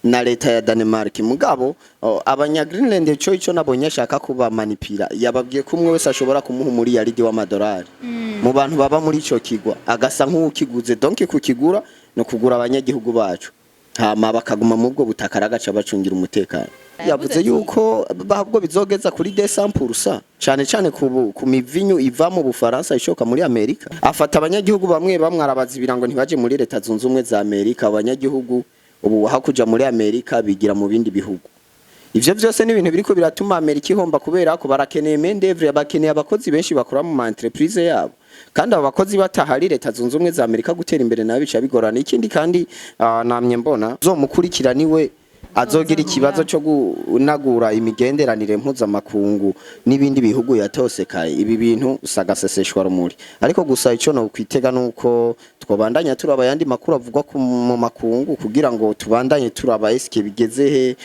Na leta ya Denmark. Mugabo abanya Greenland ico nabonye ashaka kubamanipira, yababwiye ko umwe wese ashobora kumuha umuriyaridi w'amadolari mu bantu baba muri ico kigwa, agasa nk'uwukiguze. Donc kukigura no kugura abanyagihugu bacu, hama bakaguma mu bwo butaka, aragaca bacungira umutekano. Yavuze yuko ahubwo bizogeza kuri 200%, cane cane ku mivinyu iva mu Bufaransa ishoka muri Amerika. Afata abanyagihugu bamwe bamwe arabazibira ngo ntibaje muri Leta Zunze Ubumwe za Amerika. Abanyagihugu ubu hakuja muri Amerika bigira mu bindi bihugu. Ivyo vyose ni ibintu biriko biratuma Amerika ihomba, kubera ko barakeneye main d'oeuvre, bakeneye abakozi benshi bakora mu ma entreprise yabo, kandi abo bakozi batahari, Leta Zunze Ubumwe za Amerika gutera imbere nayo bica bigorana. Ikindi kandi, namye mbona uzomukurikira niwe azogira ikibazo cyo kunagura imigenderanire mpuzamakungu n'ibindi bihugu yatosekaye. Ibi bintu usagaseseshwa rumuri. Ariko gusa ico no kwitega nuko twobandanya turaba ayandi makuru avugwa mu makungu, kugira ngo tubandanye turaba eske bigeze he,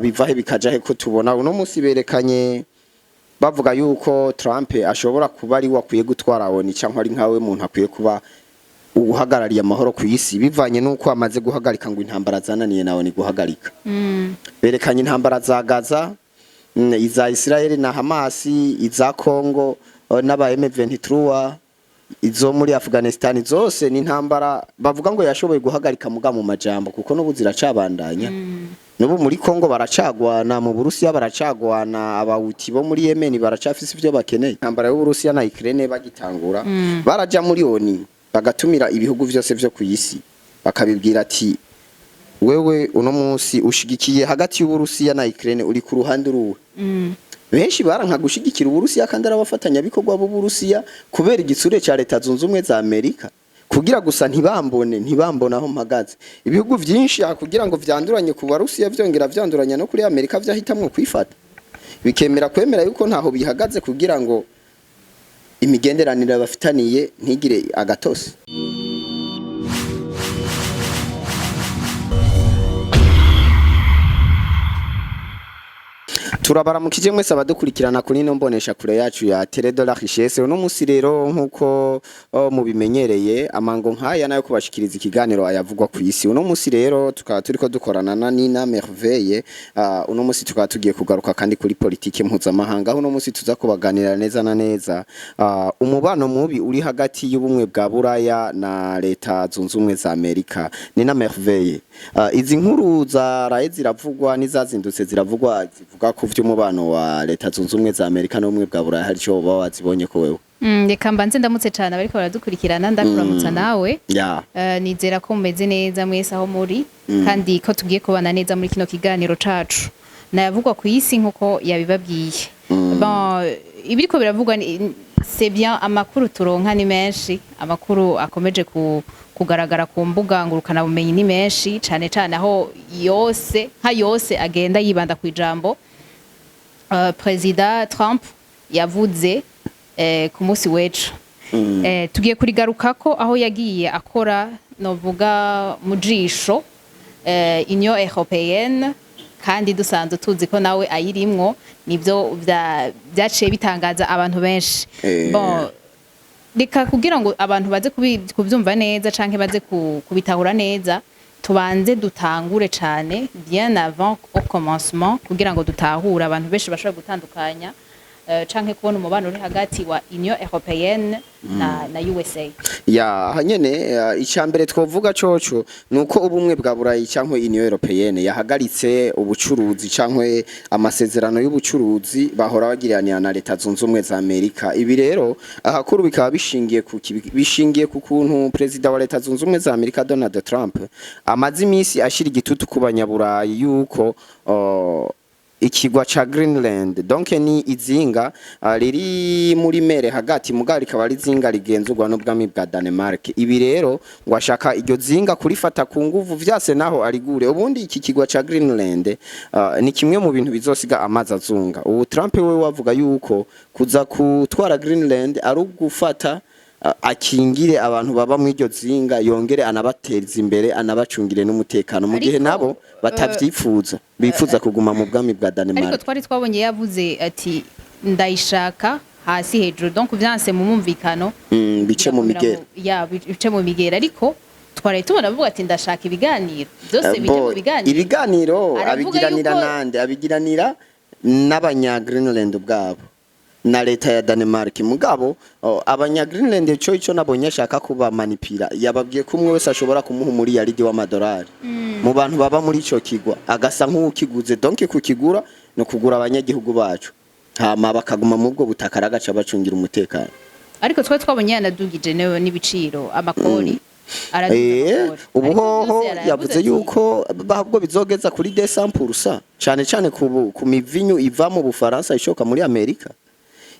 biva he bikaja he, ko tubona uno musi berekanye bavuga yuko Trump ashobora kuba ari we akwiye gutwara ONU, cyangwa ari nkawe muntu akwiye kuba uhagarariye amahoro ku isi, bivanye n'uko amaze guhagarika ngo intambara zananiye nawe ni guhagarika. Berekanye intambara za Gaza, iza Israel na Hamas, iza Congo n'aba M23, izo muri Afghanistan, zose ni intambara bavuga ngo yashoboye guhagarika muga mu majambo, kuko n'ubu ziracabandanya. N'ubu muri Congo baracagwana, mu Burusiya baracagwana, abawuti bo muri Yemen baracafise ivyo bakeneye. Intambara y'Uburusiya na Ukraine bagitangura, baraja muri ONU bagatumira ibihugu vyose vyo ku isi, bakabibwira ati: "Wewe uno munsi ushigikiye hagati y'Uburusiya na Ukraine, uri ku ruhande uruwe?" Benshi baranka gushigikira Uburusiya kandi ari abafatanyabikorwa b'Uburusiya, kubera igitsure ca Leta Zunze Ubumwe za Amerika, kugira gusa ntibambone aho mpagaze. Ibihugu vyinshi aha kugira ngo vyanduranye ku Barusiya vyongera vyanduranya no kuri Amerika, vyahitamwo kwifata, bikemera kwemera yuko ntaho bihagaze, kugira ngo imigenderanire bafitaniye ntigire agatose. Turabaramukije mwese abadukurikirana kuri ino mbonesha kure yacu ya Télé de la Richesse. Uno musi rero, nkuko mubimenyereye, amango nkaya nayo kubashikiriza ikiganiro ayavugwa ku isi. Uno musi rero tukaba turiko dukorana na Nina Merveille. Uno musi tukaba tugiye kugaruka kandi kuri politike mpuzamahanga, aho uno musi tuza kubaganira neza na neza umubano mubi uri hagati y'Ubumwe bwa Buraya na Leta Zunze Ubumwe za Amerika. Nina Merveille, izi nkuru zaraye ziravugwa n'izazindutse ziravugwa zivuga ku vy'umubano wa Leta Zunze Ubumwe za Amerika n'Ubumwe bwa Buraya, hari ico woba wazibonye ko wewe? Reka mbanze ndamutse cyane abariko baradukurikirana, ndakuramutsa nawe. Nizera ko mumeze neza mwese aho muri, kandi ko tugiye kubana neza muri kino kiganiro cacu nayavugwa ku isi nkuko yabibabwiye. Bon, ibiriko biravugwa c'est bien, amakuru turonka ni menshi, amakuru akomeje kugaragara ku mbuga ngurukanabumenyi ni menshi cane cane, aho yose nka yose agenda yibanda ku ijambo Perezida Trump yavuze ku munsi w'ejo. Tugiye kurigarukako, aho yagiye akora novuga mu jisho Union Européenne, kandi dusanzwe tuzi ko nawe ayirimwo. Nivyo vyaciye bitangaza abantu benshi. Bon, reka kugira ngo abantu baze kubyumva neza canke baze kubitahura neza, tubanze dutangure cane bien avant, au commencement, kugira ngo dutahure. Abantu benshi bashobora gutandukanya canke kubona umubano uri hagati wa Union Européenne na USA. Ya, aha nyene, icambere twovuga coco nuko Ubumwe bwa Burayi canke Union Européenne yahagaritse ubucuruzi canke amasezerano y'ubucuruzi bahora bagiranira na Leta Zunze Ubumwe za Amerika. Ibi rero ahakuru bikaba bishingiye ku kuntu perezida wa Leta Zunze Ubumwe za Amerika Donald Trump amaze imisi ashira igitutu ku banyaburayi yuko ikigwa ca Greenland, donc ni izinga riri muri mer hagati, mugabo rikaba ari izinga rigenzurwa n'ubwami bwa Denmark. Ibi rero ngo ashaka iryo zinga kurifata ku nguvu, vyase naho arigure. Ubundi iki kigwa ca Greenland ni kimwe mu bintu bizosiga amazi azunga. Ubu Trump we wavuga yuko kuza kutwara Greenland ari ugufata akingire abantu baba mu iryo zinga, yongere anabateza imbere, anabacungire n'umutekano, mu gihe Ariko, nabo batavyifuza, bifuza kuguma mu bwami bwa Ariko Denmark. twari twabonye yavuze ati: "Ndayishaka hasi hejuru", donc vyanse mu mumvikano Bice mu migera. Ya, bice mu migera. Ariko Twaraye tubona avuga ati: "Ndashaka ibiganiro byose Eh, bijye bo, mu biganiro." Ibiganiro Aravuga abigiranira nande? Abigiranira n'abanya Greenland ubwabo na leta ya Denmark. Mugabo abanya Greenland ico nabonye ashaka kubamanipira, yababwiye ko umwe wese ashobora kumuha umuriyaridi w'amadolari mu bantu baba muri ico kigwa, agasa nk'uwukiguze. Donc kukigura no kugura abanyagihugu bacu, hama bakaguma mu ubwo butaka, aragaca bacungira umutekano. Ariko twari twabonye yanadugije n'ibiciro, amakori araduza amakori. Ubu Ariko hoho byose yaravuze yavuze ati, yuko ahubwo bizogeza kuri 200%, cane cane ku mivinyu iva mu Bufaransa ishoka muri Amerika.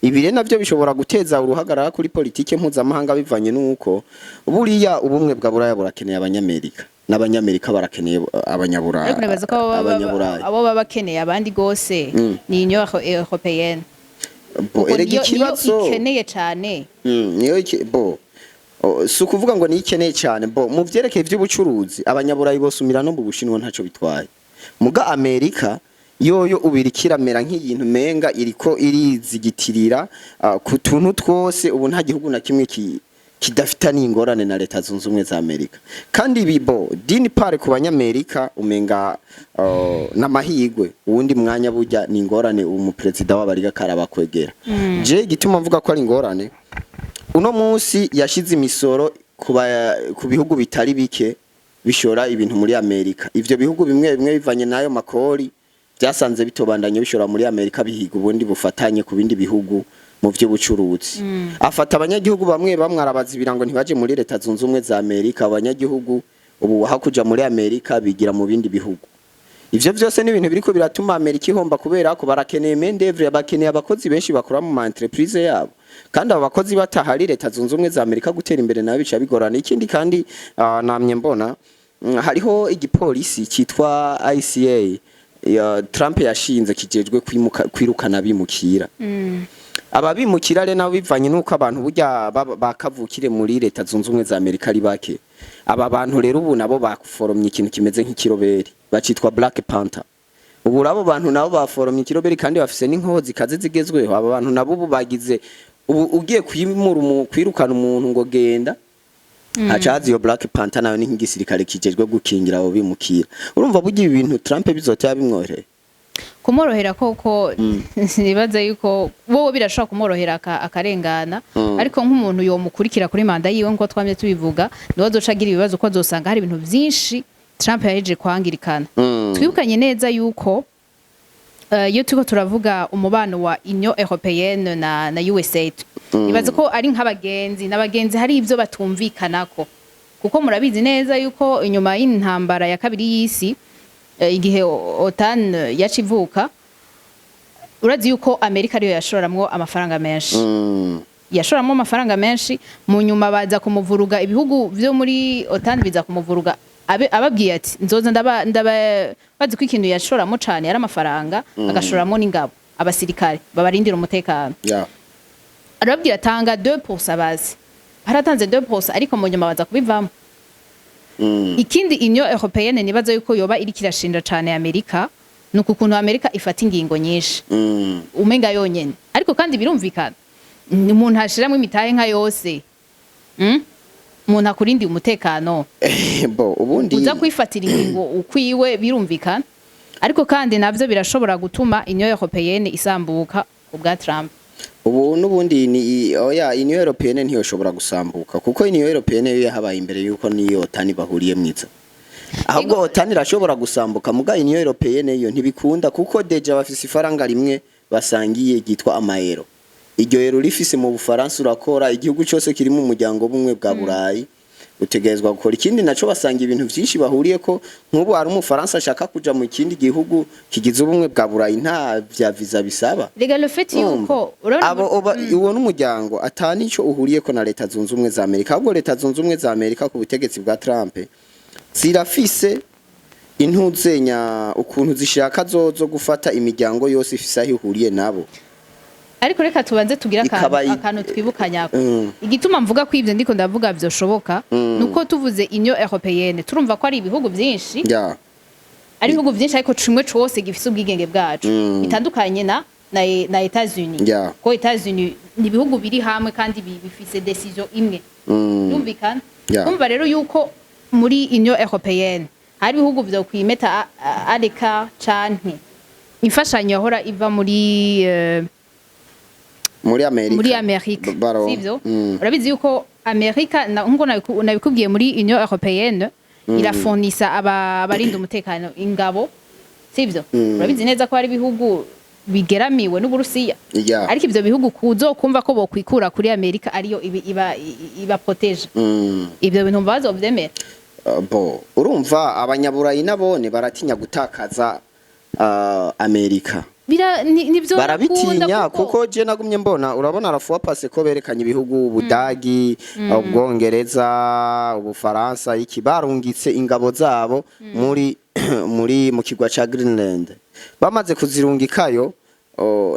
Ibi rero navyo bishobora guteza uruhagarara kuri politike mpuzamahanga, bivanye n'uko buriya ubumwe bwa Buraya burakeneye Abanyamerika, n'Abanyamerika barakeneye Abanyaburaya. Ariko nibaza ko Abanyaburaya abo baba bakeneye abandi gose ni Union Européenne. Bo, Kuko erega niyo ikibazo ikeneye cane. Niyo iki bo, si ukuvuga ngo niyo ikeneye cyane. Bo, mu vyerekeye ivy'ubucuruzi, Abanyaburayi bosumira no mu Bushinwa, ntaco bitwaye. Muga Amerika yoyo ubiri kiramera nk'iyintu menga iriko irizigitirira ku tuntu twose. Ubu nta gihugu na kimwe kidafitaniye ingorane na Leta Zunze Ubumwe za Amerika. Kandi ibi, bo, d'une part ku Banyamerika umenga n'amahigwe, uwundi mwanya burya ni ingorane. Ubu umuperezida wabo ariko karabakwegera. Je igituma mvuga ko ari ingorane, uno munsi yashize imisoro ku bihugu bitari bike bishora ibintu muri Amerika. Ivyo bihugu bimwe bimwe, bivanye n'ayo makori, byasanze bitobandanye bishora muri Amerika, bihiga ubundi bufatanye ku bindi bihugu mu vy'ubucuruzi. Afata abanyagihugu bamwe bamwe arabazibira ngo ntibaje muri Leta Zunze Ubumwe za Amerika. Abanyagihugu ubu hakuja muri Amerika bigira mu bindi bihugu. Ivyo vyose ni ibintu biriko biratuma Amerika ihomba, kubera ko barakeneye main d'oeuvre, bakeneye abakozi benshi bakora mu ma entreprise yabo, kandi abo bakozi batahari, Leta Zunze Ubumwe za Amerika gutera imbere nayo bica bigorana. Ikindi kandi, namye mbona hariho igipolisi cyitwa ICA ya Trump yashinze kijejwe kwirukana abimukira. Ababimukira rero nabo, bivanye nuko abantu burya bakavukire muri Leta Zunze Ubumwe za Amerika ari bake, aba bantu rero ubu nabo baforomye ikintu kimeze nk'ikiroberi, bacitwa Black Panther. Ubu abo bantu nabo baforomye ikiroberi kandi bafise n'inkoho zikaze zigezweho. Aba bantu nabo ubu bagize, ubu ugiye kwimura kwirukana umuntu ngo genda, haca haza iyo Black Panther, nayo ni nk'igisirikare kijejwe gukingira abo bimukira. Urumva burya ibi bintu Trump bizotera bimworoheye? Kumworohera koko, nibaza yuko wowe birashobora kumworohera akarengana, ariko nk'umuntu yomukurikira kuri manda yiwe, nkuko twamye tubivuga, niwe azoca agira ibibazo, ko azosanga hari ibintu vyinshi Trump yahejeje kwangirikana. Twibukanye neza yuko iyo turiko turavuga umubano wa Union Européenne na USA, nibaza ko ari nk'abagenzi n'abagenzi, hari ivyo batumvikanako, kuko murabizi neza yuko inyuma y'intambara ya kabiri y'isi, igihe OTAN yaca ivuka, urazi yuko Amerika ariyo yashoramwo amafaranga menshi. Yashoramwo amafaranga menshi, mu nyuma baza kumuvuruga, ibihugu vyo muri OTAN biza kumuvuruga, ababwiye ati: "Nzoza ndaba bazi ko ikintu yashoramo cane yari amafaranga, agashoramo n'ingabo, abasirikare babarindira umutekano." Arababwira: "Tanga 2%." Bazi baratanze 2%, ariko mu nyuma baza kubivamo. Ikindi Union Européenne nibaza yuko yoba iriko irashinja cane Amerika, ni uku kuntu Amerika ifata ingingo nyinshi umenga yonyene. Ariko kandi birumvikana, ni umuntu ashiramwo imitahe nka yose, Umuntu akurindiye umutekano, Bo, ubundi uza kwifatira ingingo ukwiwe, birumvikana. Ariko kandi navyo birashobora gutuma Union Européenne isambuka ubwa Trump. Ubu n'ubundi ni oya, Union Européenne ntiyoshobora gusambuka, kuko Union Européenne yo yahabaye imbere yuko niyo OTAN bahuriye mwiza. Ahubwo OTAN irashobora gusambuka, muga Union Européenne yo ntibikunda, kuko déjà bafise ifaranga rimwe basangiye ryitwa amayero. Iryo ero rifise mu Bufaransa urakora, igihugu cyose kiri mu muryango w'ubumwe bwa Burayi utegerezwa gukora. Ikindi naco, basanga ibintu vyinshi bahuriye ko. Nk'ubu hari Umufaransa ashaka kuja mu kindi gihugu kigize ubumwe bwa Burayi, nta vya visa bisaba. Rega le fait yuko urabona Abo uwo n'umuryango atani ico uhuriyeko na Leta Zunze Ubumwe za Amerika. Ahubwo Leta Zunze Ubumwe za Amerika ku butegetsi bwa Trump zirafise intuzenya ukuntu zishaka zo gufata imiryango yose ifise aho ihuriye nabo. Ariko reka tubanze tugire akantu akantu twibukanyako. Igituma mvuga ko ivyo ndiko ndavuga vyoshoboka, nuko tuvuze Union Européenne turumva ko ari ibihugu vyinshi, ari ibihugu vyinshi, ariko cimwe cose gifise ubwigenge bwaco, bitandukanye na États-Unis, ko États-Unis ni ibihugu biri hamwe kandi bifise décision imwe. Yumvikana? Kumva rero yuko Muri Union Européenne hari ibihugu vyo kwimeta areka canke imfashanyo yahora iva muri muri Amerika. Muri Amerika. Sivyo? Urabizi yuko Amerika nkuko nabikubwiye, muri Union Européenne irafonisa abarinda umutekano, ingabo, sivyo? Urabizi neza ko hari ibihugu bigeramiwe n'Uburusiya. Ariko ivyo bihugu kuzokumva ko bokwikura kuri Amerika ariyo iba protège, ivyo bintu bazovyemera? Bo urumva abanyaburayi nabone baratinya gutakaza Amerika. Bira nivyo. Barabitinya kuko je nagumye mbona, urabona la fois passée ko berekanye ibihugu, Ubudagi, Ubwongereza, Ubufaransa, iki, barungitse ingabo zabo muri mu kigwa ca Greenland. Bamaze kuzirungikayo,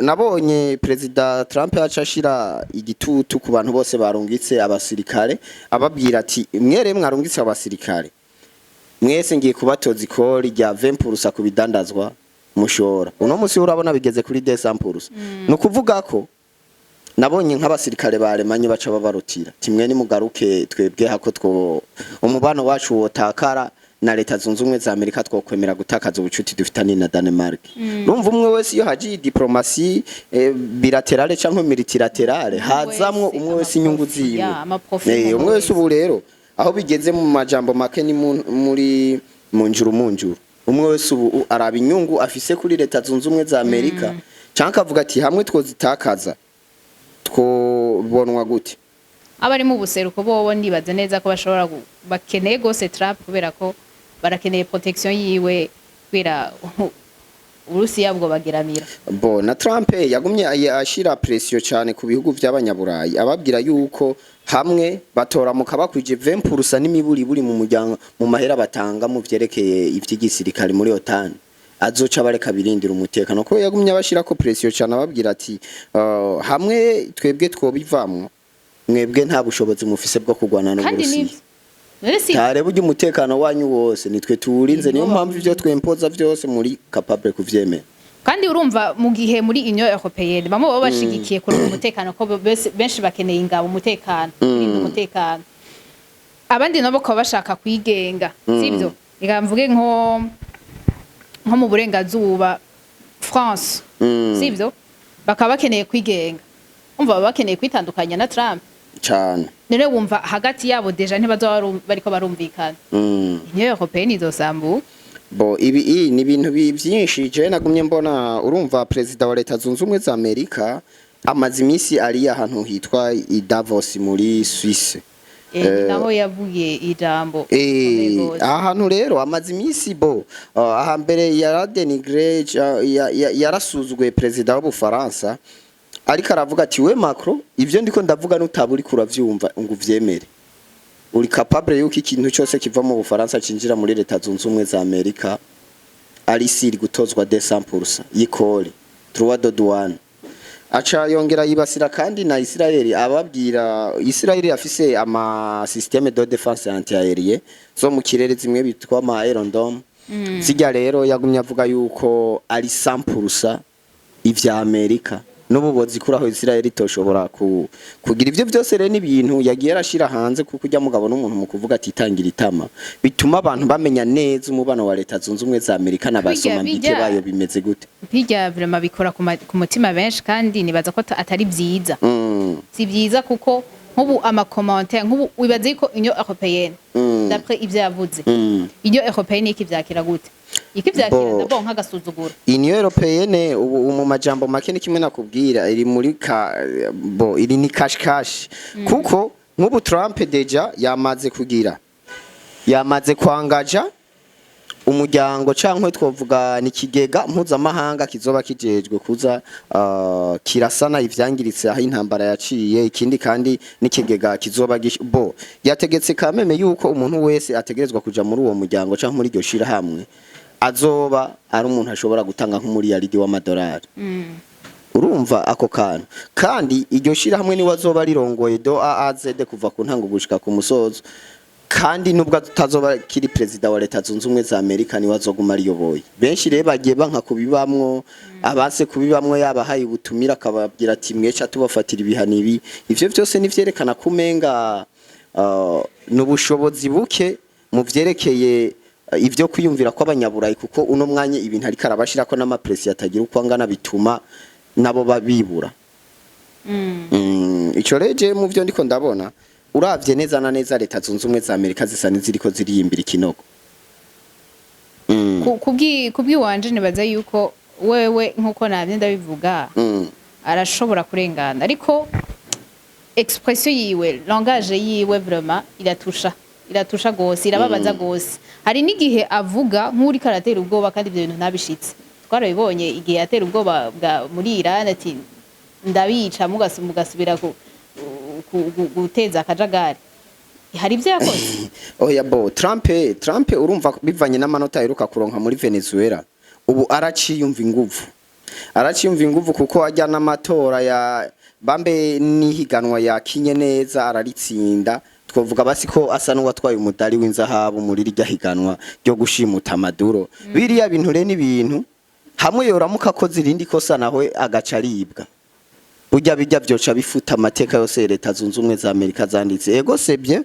nabonye Perezida Trump yaca ashira igitutu ku bantu bose barungitse abasirikare, ababwira ati: "Mwere mwarungitse abasirikare mwese, ngiye kubatoza ikori rya 20% ku bidandazwa mushora." Uno musi urabona bigeze kuri 200%. Ni ukuvuga ko nabonye nk'abasirikare baremanye baca babarutira timwe: "Nimugaruke, twebwe hako two umubano wacu wotakara na Leta Zunze Ubumwe za Amerika, twokwemera gutakaza ubucuti dufitanye na Denmark?" Urumva umwe wese iyo hagiye diplomatie bilatérale canke multilatérale, hazamwo wese umwe wese inyungu ama profit, ziwe. Ya, ama profit umwe umuntu wese. Ubu rero aho bigeze, mu majambo make, ni muri munjuru munjuru, umwe wese ubu araba inyungu afise kuri Leta Zunze Ubumwe za Amerika, canke akavuga ati: "Hamwe twozitakaza twobonwa gute?" Abari mu buseruko bobo ndibaza neza ko bashobora bakeneye gose Trump, kubera ko barakeneye protection yiwe, kubera Uburusiya bwo bageramira. Bo na Trump yagumye ashira pression cyane ku bihugu by'abanyaburayi, ababwira yuko hamwe batoramuka bakwije 20% n'imiburiburi mu muryango, mu mahera batanga mu vyerekeye ivy'igisirikare muri OTAN, azoca bareka birindira umutekano. Ko yagumye abashira ko pression cyane, ababwira ati: "Hamwe twebwe twobivamwo, mwebwe nta bushobozi mufise bwo kurwana Kandi n'Uburusiya." nivyo none si Tareba ujya umutekano wanyu wose nitwe tuwurinze, niyo Nibo mpamvu ivyo twempoza vyose muri capable kuvyemera. Kandi urumva mu gihe muri Union Européenne bamwe baba bashigikiye kurinda umutekano, ko benshi bakeneye ingabo, umutekano, kurinda umutekano, abandi nabo bakaba bashaka kwigenga, sivyo? Reka mvuge nko mu burengazuba, France, sivyo? Bakaba bakeneye kwigenga, umva baba bakeneye kwitandukanya na Trump. Cane. None wumva hagati yabo déjà ntibazoba bariko barumvikana. Union Européenne izosambuka. Bo ibi ni ibintu byinshi je nagumye mbona. Urumva perezida wa Leta Zunze Ubumwe za Amerika amaze iminsi ari ahantu hitwa i Davos muri Suisse. Ni naho yavuye ijambo rikomeye gose. Aha hantu rero amaze iminsi, bo aha mbere yaradenigre, yarasuzuguye perezida w'Ubufaransa, ariko aravuga ati: "We Macron, ivyo ndiko ndavuga nutaba uriko uravyumva ngo uvyemere, uri capable yuko ikintu cyose kiva mu Bufaransa cinjira muri Leta Zunze Ubumwe za Amerika ari siri gutozwa 200% y'ikori, droit de douane." Aca yongera yibasira kandi na Israel, ababwira Israel afise ama système de défense anti-aérien zo mu kirere, zimwe bitwa ama Iron Dome. Zijya rero yagumye avuga yuko ari 100% ivya Amerika n'ububozi kuri aho Israel itoshobora kugira ivyo byose. Rero n'ibintu yagiye arashira hanze, kuko ujya mugabo n'umuntu mu kuvuga ati tangira itama, bituma abantu bamenya neza umubano wa Leta Zunze Ubumwe za Amerika n'abasoma mbike bayo bimeze gute. Bijya vraiment bikora ku mutima benshi, kandi nibaza ko atari byiza. Si byiza, kuko nk'ubu ama commentaires, nk'ubu wibaze ko Union Européenne, d'après ivyo yavuze, Union Européenne ikivyakira gute? Ikivyakira d'abord nk'agasuzuguro. Union Européenne ubu mu majambo make ni kimwe nakubwira, iri muri ka bo iri ni cash cash, kuko nk'ubu Trump déjà yamaze kugira, yamaze kwangaja umuryango canke twovuga ni kigega mpuzamahanga kizoba kijejwe kuza kirasana ivyangiritse aho intambara yaciye. Ikindi kandi n'ikigega kizoba bo yategetse kameme yuko umuntu wese ategerezwa kuja muri uwo muryango canke muri iryo shirahamwe azoba ari umuntu ashobora gutanga nk'umuriyaridi w'amadolari. Urumva ako kantu, kandi iryo shirahamwe niwe azoba rirongoye de A à Z, kuva ku ntango gushika ku musozo. Kandi nubwo atazoba kiri perezida wa Leta Zunze Ubumwe za Amerika, niwe azoguma ariyoboye. Benshi rero bagiye banka kubibamwo, abase kubibamwo yabahaye ubutumira, akababwira ati: "Mweca tubafatira ibihano." Ibi ivyo vyose nivyerekana kumenga n'ubushobozi buke. mu vyerekeye ivyo kwiyumvira kw'abanyaburayi, kuko uno mwanya ibintu ariko arabashirako n'ama pression atagira uko angana, bituma nabo babibura. Ico reje mu vyo ndiko ndabona, uravye neza na neza, Leta Zunze Ubumwe za Amerika zisa n'iziriko ziriyimbira ikinogo. Kubwiwanje nibaza yuko wewe, nkuko navye ndabivuga, arashobora kurengana, ariko expression yiwe, langage yiwe, vraiment iratusha, iratusha gose, irababaza gose. Hari n'igihe avuga nk'uriko aratera ubwoba kandi ibyo bintu ntabishitse. Twarabibonye igihe yatera ubwoba bwa muri Iran ati ndabica mugasubira guteza akajagari. Hari ibyo yakoze. Oya, bo Trump urumva bivanye n'amanota aheruka kuronka muri Venezuela, ubu araciyumva inguvu, araciyumva inguvu, kuko ajya n'amatora ya bambe n'ihiganwa yakinye neza araritsinda. Twovuga basi ko asa n'uwatwaye umudari w'inzahabu muri rirya higanwa ryo gushimuta Maduro. Biriya bintu rero n'ibintu hamwe yoramuka akoze irindi kosa nawe agaca aribwa, burya bijya byoca bifuta amateka yose Leta Zunze Ubumwe za Amerika zanditse. Ego, c'est bien,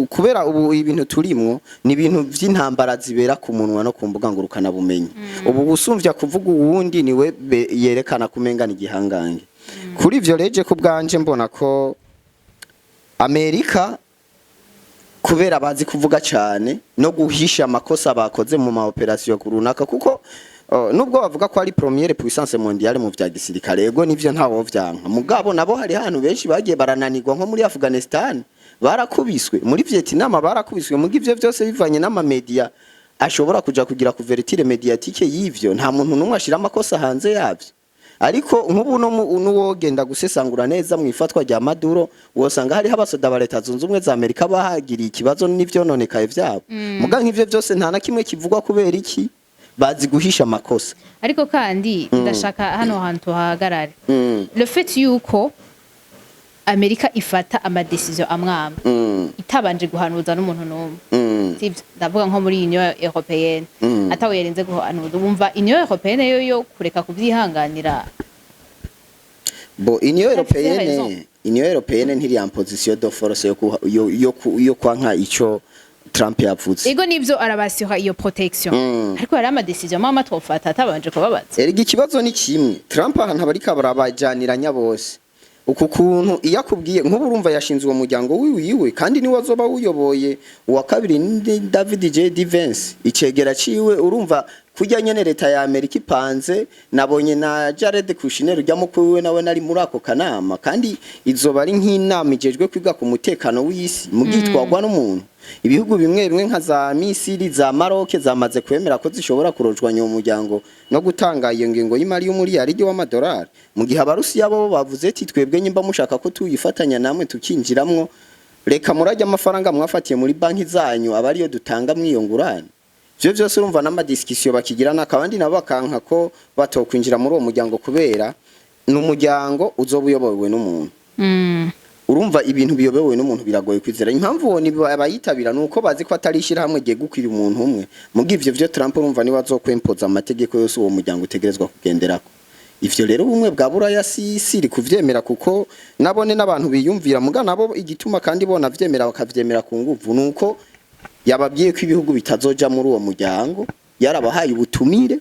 kubera ubu ibintu turimwo ni ibintu vy'intambara zibera ku munwa no ku mbuga ngurukana bumenyi. Ubu gusumvya kuvuga uwundi niwe yerekana kumengana igihangange. Kuri ivyo reje ku bwanje mbona ko Amerika, kubera bazi kuvuga cyane no guhisha amakosa bakoze mu ma opération runaka, kuko nubwo bavuga ko ari première puissance mondiale mu vya gisirikare, ego nivyo, ntawo vyanka, mugabo nabo hari hantu benshi bagiye barananirwa, nko muri Afghanistan barakubiswe, muri Vietnam barakubiswe. Muga ivyo vyose bivanye n'ama media ashobora kuja kugira couverture médiatique y'ivyo, nta muntu numwe ashira amakosa hanze yavyo. Ariko nk'ubu no n'uwogenda gusesangura neza mu ifatwa rya Maduro, wosanga hariho abasoda ba Leta Zunze Ubumwe za Amerika bahagiriye ikibazo n'ivyononekaye vyabo. Muga nk'ivyo vyose nta na kimwe kivugwa. Kubera iki? Bazi guhisha amakosa. Ariko kandi ndashaka hano hantu hahagarare. Le fait yuko Amerika ifata ama décision amwamwe itabanje guhanuza n'umuntu n'umwe, sivyo? Ndavuga nko muri Union Européenne, atawe yarinze guhanuza, wumva Union Européenne yo yo kureka kuvyihanganira? Bo Union Idafise raison. Européenne, Union Européenne ntiri en position de force yo kwanka ico Trump yavuze. Ego nivyo, arabasira iyo protection, ariko hari ama décision mama twofata atabanje kubabaza. Erega ikibazo ni kimwe, Trump ahantu abariko barabajaniranya bose uku kuntu iyo akubwiye, nk'ubu urumva yashinze uwo muryango wiwiwe kandi niwe azoba wuyoboye. Uwa kabiri ni David J D Vance, icegera ciwe. Urumva kurya nyene leta ya Amerika ipanze, nabonye na Jared Kushner ujya mukuru wiwe nawe nari muri ako kanama, kandi izoba ari nk'inama ijejwe kwiga ku mutekano w'isi mu gitwagwa n'umuntu. Ibihugu bimwe bimwe nka za Misiri, za Maroc zamaze kwemera ko zishobora kurojwanya uwo muryango no gutanga iyo ngengo y'imari y'umuriyaridi w'amadolari, mu gihe Abarusiya bo bavuze ati twebwe nyimba mushaka ko tuyifatanya namwe tukinjiramwo, reka murajya amafaranga mwafatiye muri banki zanyu aba ariyo dutanga mwiyongurane. Ivyo vyose urumva n'ama discussion bakigirana, akabandi nabo bakanka ko batokwinjira muri uwo muryango kubera ni umuryango uzoba uyobowe n'umuntu. Urumva ibintu biyobewe n'umuntu biragoye kwizera. Impamvu uwo ni abayitabira nuko bazi ko atari ishyirahamwe ryegukira umuntu umwe. Muga ivyo vyo Trump urumva niwe azokwempoza amategeko yose uwo muryango utegerezwa kugenderako. Ivyo rero ubumwe bwa Buraya si siri kuvyemera, kuko nabone n'abantu biyumvira. Muga nabo igituma kandi bona vyemera bakavyemera ku nguvu nuko yababwiye ko ibihugu bitazoja muri uwo muryango yarabahaye ubutumire,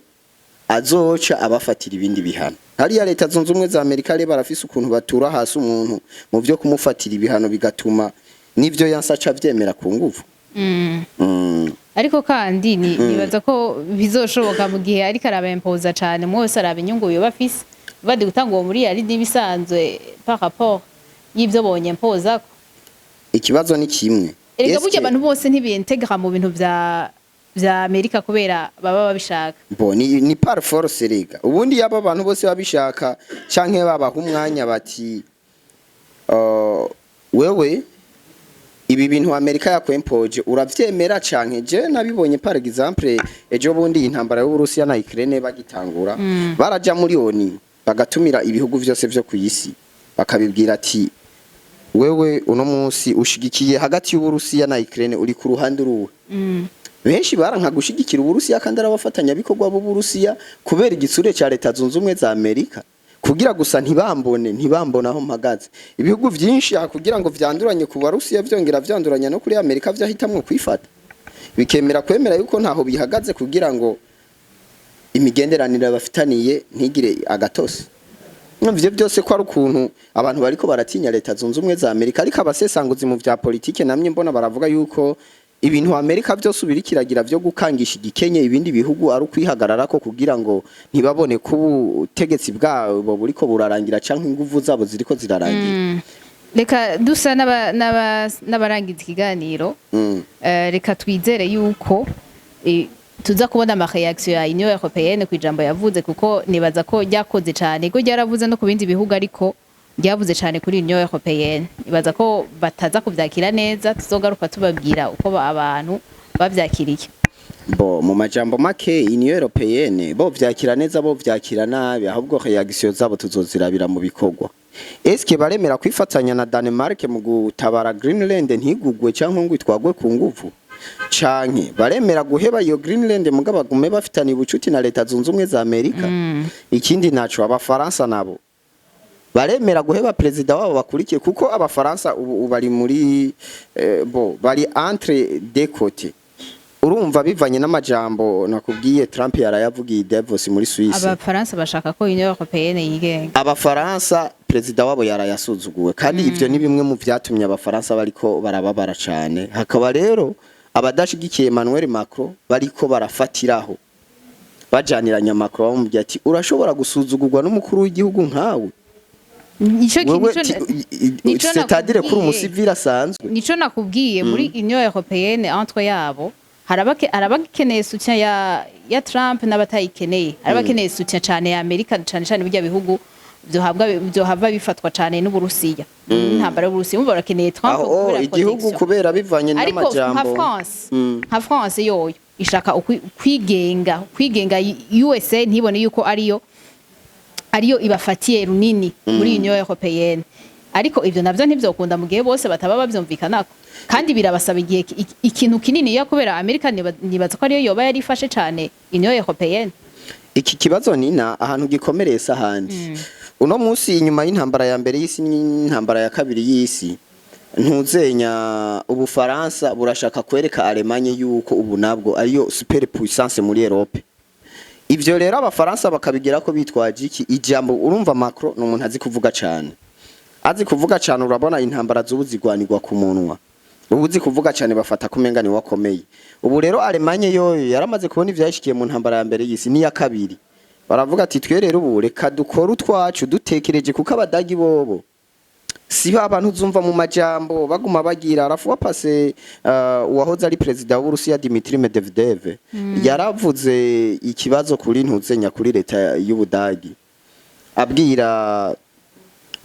azoca abafatira ibindi bihano. Hariya Leta Zunze Ubumwe za Amerika rero barafise ukuntu batura hasi umuntu mu vyo kumufatira ibihano, bigatuma n'ivyo yanse aca avyemera ku nguvu. Ariko kandi nibaza ko bizoshoboka mu gihe ariko arabempoza cane, umwe wese araba inyungu yoba afise. Badi gutanga uwo muri yari ibisanzwe par rapport y'ivyo bonye mpozako. Ikibazo ni kimwe. Erega Eske- burya abantu bose ntibintegra mu bintu vya Amerika kubera baba babishaka. Bo ni par force. Rega ubundi yaba abantu bose babishaka canke babaha umwanya bati wewe ibi bintu Amerika yakwempoje uravyemera canke? Je nabibonye, par exemple, ejo bundi intambara y'Uburusiya na Ukraine bagitangura, baraja muri ONU bagatumira ibihugu vyose vyo ku isi, bakabibwira ati wewe uno munsi ushigikiye hagati y'Uburusiya na Ukraine, uri ku ruhande uruwe? Benshi baranka gushigikira Uburusiya kandi ari abafatanyabikorwa b'Uburusiya, kubera igitsure ca Leta Zunze Ubumwe za Amerika, kugira gusa ntibambone aho mpagaze. Ibihugu vyinshi aha kugira ngo vyanduranye ku Barusiya vyongera vyanduranya no kuri Amerika, vyahitamwo kwifata. Bikemera kwemera yuko ntaho bihagaze kugira ngo imigenderanire bafitaniye ntigire agatose. Ivyo byose ko ari ukuntu abantu bariko baratinya Leta Zunze Ubumwe za Amerika. Ariko abasesanguzi mu vya politike namye mbona baravuga yuko ibintu Amerika byose ubirikiragira vyo gukangisha igikenye ibindi bihugu ari ukwihagararako kugira ngo ntibabone ko ubutegetsi bwabo buriko burarangira canke inguvu zabo ziriko zirarangira. Reka dusa n'abarangiza ikiganiro. Reka twizere yuko tuza kubona ama réaction ya Union Européenne ku ijambo yavuze, kuko nibaza ko ryakoze cyane, ko ryaravuze no ku bindi bihugu, ariko ryavuze cyane kuri Union Européenne. Nibaza ko bataza kuvyakira neza. Tuzogaruka tubabwira uko abantu bavyakiriye. Bo mu majambo make, Union Européenne bo vyakira neza, bo vyakira nabi, ahubwo réaction zabo tuzozirabira mu bikorwa. Eske baremera kwifatanya na Denmark mu gutabara Greenland ntigugwe canke ngo itwagwe ku nguvu, canke baremera guheba iyo Greenland mugabo bagume bafitaniye ubucuti na Leta Zunze Ubumwe za Amerika? Ikindi naco, Abafaransa nabo baremera guheba perezida wabo bakurikiye? Kuko Abafaransa ubu bari muri bo bari entre deux côtés. Urumva, bivanye n'amajambo nakubwiye Trump yarayavugiye Davos muri Suisse. Abafaransa bashaka ko Union Européenne yigenga. Abafaransa perezida wabo yarayasuzuguwe, kandi ivyo ni bimwe mu vyatumye Abafaransa bariko barababara cane. Hakaba rero abadashigikiye Emmanuel Macron bariko barafatiraho bajaniranya Macron, bamubwira ati: "Urashobora gusuzugurwa n'umukuru w'igihugu nkawe?" Nico Wewe nico c'est-à-dire kuri nakubwiye. Umusivile asanzwe. Nico nakubwiye, muri Union Européenne entre yabo harabakeneye soutien ya Trump n'abatayikeneye, harabakeneye soutien cane ya Amerika, cane cane bijya bihugu vyohabwa vyohava bifatwa cane n'Uburusiya, n'intambara y'Uburusiya. Umva, barakeneye Trump Aho oh, kubera igihugu protection. Kubera bivanye Ariko nka n'amajambo France, nka France yoyo ishaka kwigenga USA ntibone yuko ariyo ibafatiye runini muri Union Européenne. Ariko ivyo navyo ntivyokunda mu gihe bose bataba bavyumvikanako, kandi birabasaba igihe ikintu kinini ya kubera Amerika nibaza ko ariyo yoba yari ifashe cane Union Européenne. Iki kibazo nina ahantu gikomereye sahandi uno munsi, inyuma y'intambara ya mbere y'isi n'intambara ya kabiri y'isi, ntuzenya Ubufaransa burashaka kwereka Allemagne yuko ubu nabwo ariyo super puissance muri Europe. Ivyo rero Abafaransa bakabigira ko bitwaje iki ijambo. Urumva, Macron ni umuntu azi kuvuga cane, azi kuvuga cane. Urabona intambara z'ubu zigwanirwa ku munwa. Ubu uzi kuvuga cane bafata kumenga ni wakomeye. Ubu rero Allemagne yoyo yaramaze kubona ivyashikiye mu ntambara ya mbere y'isi n'iya kabiri. Baravuga ati: "Twe rero ubu reka dukore utwacu dutekereje," kuko Abadagi bobo si ba bantu uzumva mu majambo baguma bagira arafuwa pase. Uwahoze ari perezida w'Uburusiya Dmitry Medvedev yaravuze ikibazo kuri ntuzenya kuri leta y'Ubudagi, abwira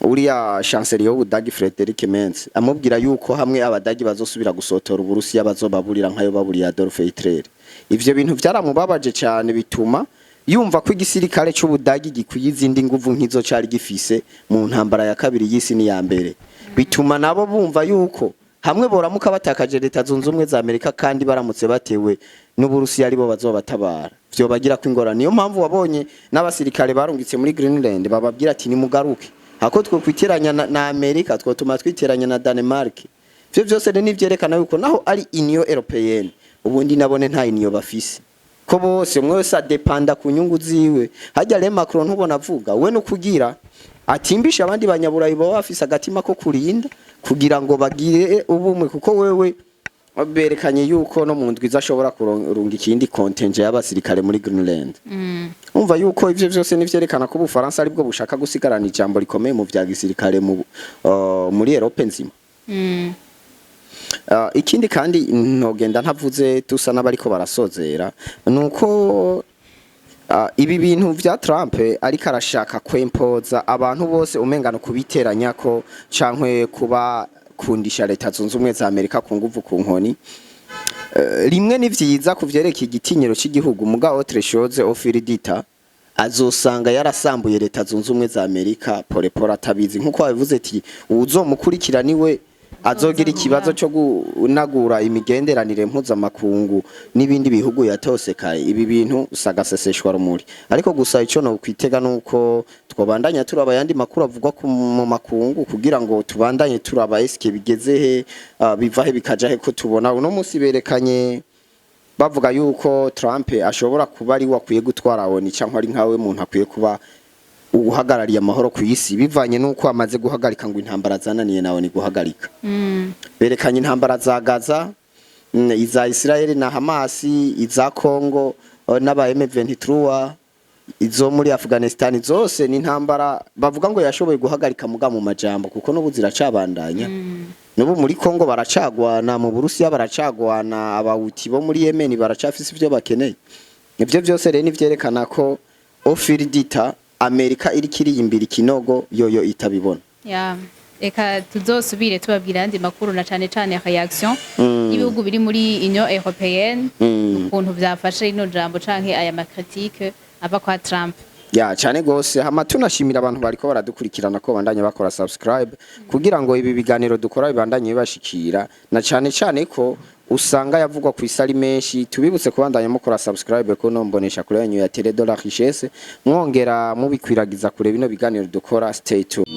uriya chancelier w'Ubudagi Friedrich Merz, amubwira yuko hamwe Abadagi bazosubira gusotora Uburusiya bazobaburira nkayo baburiye Adolf Hitler. Ivyo bintu vyaramubabaje cyane, bituma yumva ko igisirikare c'Ubudagi gikwiye izindi nguvu nk'izo cari gifise mu ntambara ya kabiri y'isi n'iya mbere. Bituma nabo bumva yuko hamwe boramuka batakaje Leta Zunze Ubumwe za Amerika kandi baramutse batewe n'Uburusiya aribo bazobatabara, vyobagira ko ingorane. Niyo mpamvu wabonye n'abasirikare barungitse muri Greenland bababwira ati: "Nimugaruke, hako two kwiteranya na Amerika twotuma twiteranya na Denmark." Ivyo vyose rero nivyerekana yuko naho ari Union Européenne, ubundi nabone nta union bafise, ko bose umwe wese adepanda ku nyungu ziwe. Hajya rero Macron ntubona avuga we no kugira atimbisha abandi banyaburayi baba bafise agatima ko kurinda kugira ngo bagire ubumwe, kuko wewe berekanye yuko no mu ndwi ashobora kurunga ikindi contingent y'abasirikare muri Greenland. Umva yuko ivyo vyose nivyerekana ko Ubufaransa aribwo bushaka gusigarana ijambo rikomeye mu vya gisirikare muri Europe nzima. Ikindi kandi ntogenda ntavuze, tusa n'abariko barasozera, nuko ibi bintu vya Trump ariko arashaka kwempoza abantu bose umengano kubiteranya ko cankwe kuba kundisha Leta Zunze Ubumwe za Amerika ku nguvu ku nkoni. Rimwe ni vyiza kuvyerekeye igitinyiro cy'igihugu, mugabo autre chose au fil du temps azosanga yarasambuye Leta Zunze Ubumwe za Amerika pole pole atabizi. Nkuko babivuze ati uwuzomukurikira niwe azogira ikibazo cyo kunagura imigenderanire mpuzamakungu n'ibindi bihugu yatosekaye. Ibi bintu usagaseseshwa rumuri. Ariko gusa ico no kwitega nuko twobandanya turaba ayandi makuru avugwa mu makungu kugira ngo tubandanye turaba eske bigeze he, biva he bikaja he, ko tubona uno munsi berekanye. Bavuga yuko Trump ashobora kuba ari we akwiye gutwara ONU, cyangwa ari nkawe muntu akwiye kuba uhagarariye amahoro ku isi, bivanye n'uko amaze guhagarika ngo intambara zananiye nawe ni guhagarika. Berekanye intambara za Gaza, iza Israel na Hamas, iza Congo n'aba M23, izo muri Afghanistan, zose ni intambara bavuga ngo yashoboye guhagarika muga mu majambo, kuko n'ubu ziracabandanya. N'ubu muri Congo baracagwana, mu Burusiya baracagwana, abawuti bo muri Yemen baracafise ivyo bakeneye. Ivyo byose rero nivyerekana ko au fil du temps Amerika iriko iriyimbira ikinogo yoyo itabibona. Ya, reka tuzosubire tubabwira ayandi makuru, na cane cane réaction y'ibihugu biri muri Union Européenne, ukuntu vyafashe ino jambo canke aya ma critiques ava kwa Trump. Ya, cyane gose. Hama tunashimira abantu bariko baradukurikirana ko bandanye bakora subscribe kugira ngo ibi biganiro dukora bibandanye bibashikira, na cyane cyane ko usanga yavugwa ku isi ari menshi. Tubibutse kubandanya mukora subscribe ko no mbonesha kure yanyu ya Télé de la Richesse, mwongera mubikwiragiza kure bino biganiro dukora. Stay tuned.